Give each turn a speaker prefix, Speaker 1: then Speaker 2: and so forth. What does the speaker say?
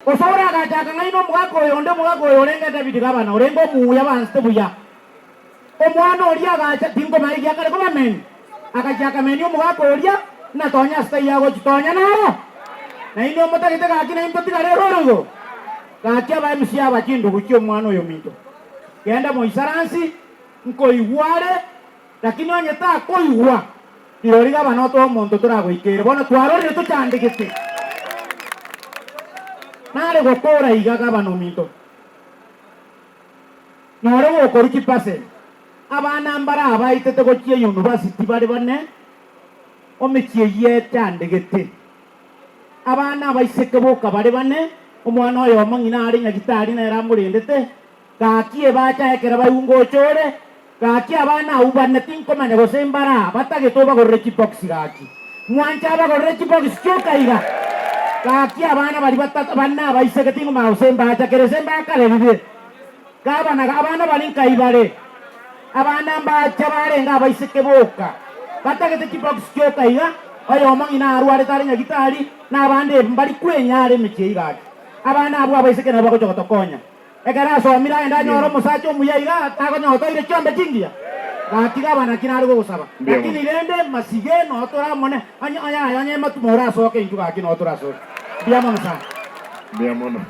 Speaker 1: Osoro agachaka ng'aina omogaka oyo onde, omogaka oyo orenge David gavana, orenge omuya bansete buya. Omwana oria agacha, tinkomanya egiakare kobamenia, agachia akamenia omogaka oria, ng'a tonya ase taiyo agochia, tonya naro. Nainwe motagete gaki naintwe totigare eroro igoro? Gaki aba MC aba chindugu chi'omwana oyo ominto, genda moisaransi, nkoigwa are, lakini onye takoigwa, rirorio gavana otoe omonto toragoikere. Bono twarorire tochandegete. Nare gokora iga gavana ominto. Nore gokorwa chipaseni, abana mbare abaitete gochia university bare bane omechie eyio echandegete. Abana abaiseke boka bare bane, omwana oyomo ng'ina are nyagitari nere amorendete, gaki ebacha ekero baigwa ngocha ore, gaki abana abwo bane tinkomanya gose mbare aa batagete obagorere chibox gaki. Mwanche abagorere chibox chioka iga? Gaki abana baria batato bane abaiseke tinkomanya gose mbacha kere ase mbakarerire. Gavana, abana baria nkai bare? Abana mbacha barenge abaiseke boka, batagete chibox chioka iga, oyomo ng'ina arwarete are nyagitari, na abande mbari kwenyara emechie iga ake. Abana abwo abaiseke nabo bagocha gotokonya. Ekero asomire agende anyore omosacha omuya iga, takonyora toire chiombe chingiya. Gaki gavana naki nare gogosaba. Lakini rende masige noo tore amo ne onye onye aye onye matumo orasoke intwe gaki noo torasoke. Mbuya mono sana.
Speaker 2: Mbuya mono.